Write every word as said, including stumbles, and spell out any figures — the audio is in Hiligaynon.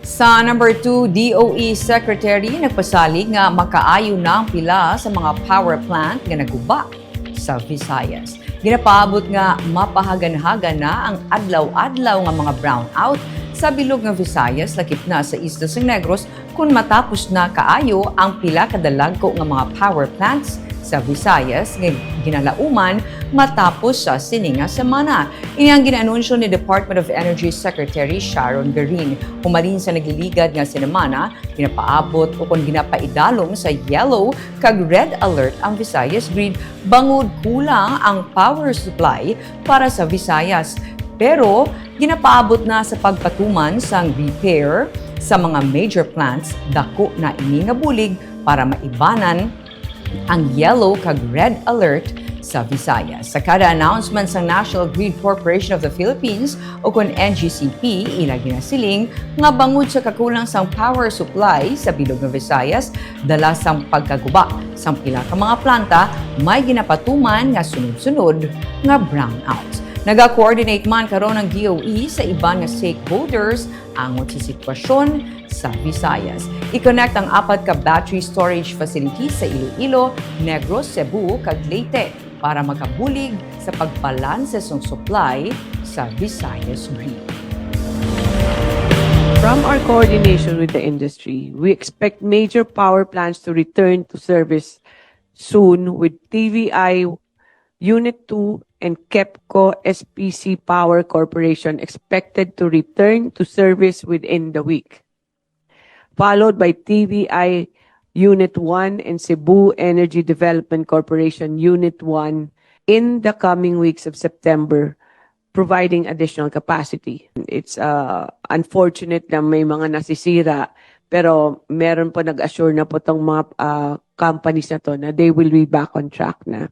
Sa number two, D O E Secretary nagpasalig nga makaayo na ang pila sa mga power plant nga naguba sa Visayas. Ginapaabot nga mapahaganhagan na ang adlaw-adlaw nga mga brownout sa bilog nga Visayas, lakip na sa Isla sang Negros, kun matapos na kaayo ang pila ka dalagko nga mga power plants sa Visayas nga ginalauman matapos sa sini nga semana. Ini ang gin-anunsyo ni Department of Energy Secretary Sharon Garin. Humalin sa nagliligad nga semana, ginapaabot ukon ginapaidalom sa yellow kag red alert ang Visayas grid bangod kulang ang power supply para sa Visayas. Pero ginapaabot na sa pagpatuman sang repair sa mga major plants, dako na ini nga bulig para maibanan ang yellow kag red alert sa Visayas. Sa kada announcement sang National Grid Corporation of the Philippines, ukon N G C P, ila ginasiling nga bangod sa kakulang sang power supply sa bilog nga Visayas, dala sang pagkaguba sang pila ka mga planta, may ginapatuman nga sunod-sunod nga brownout. Naga-coordinate man karon ang D O E sa iban nga stakeholders angot sa sitwasyon sa Visayas. I-connect ang apat ka battery storage facilities sa Iloilo, Negros, Cebu, kag Leyte para makabulig sa pagbalanse sang supply sa Visayas grid. From our coordination with the industry, we expect major power plants to return to service soon, with T V I Unit two and KEPCO S P C Power Corporation expected to return to service within the week, followed by T V I Unit one and Cebu Energy Development Corporation Unit one in the coming weeks of September, providing additional capacity. It's uh, unfortunate na may mga nasisira, pero meron po nag-assure na po tong mga uh, companies na to na they will be back on track na.